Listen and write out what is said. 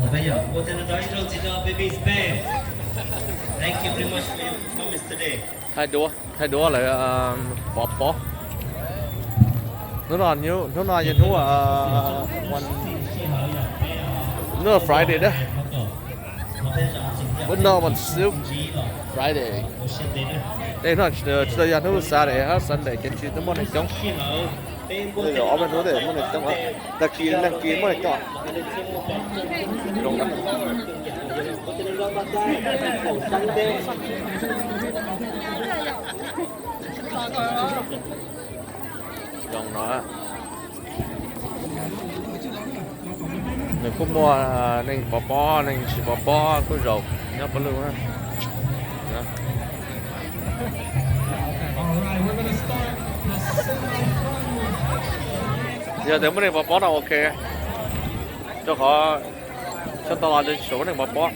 Hawm peb yom, ua tej no rau ib zaug ntxiv rau Baby Space. Thank you very much for your performance today. Thaij duab, thaij duab lawm, pov pob. Hnub no, hnub no yog hnub, hnub Friday na. Hnub no mas Silk Friday. Tej hnub tsis tau yog hnub Saturday hab Sunday ces tsis tau muaj neeg coob. Ob peb hnub muaj neeg coob, tag kis neeg kis muaj neeg coob. Zoo no, zoo no. Nws kuj muaj neeg pov pob, neeg tsis pov pob kuj zaum nyob pab lug. Yog tias muaj neeg pov pob no ok, rau qhov sab tod los tsis muaj neeg pov pob.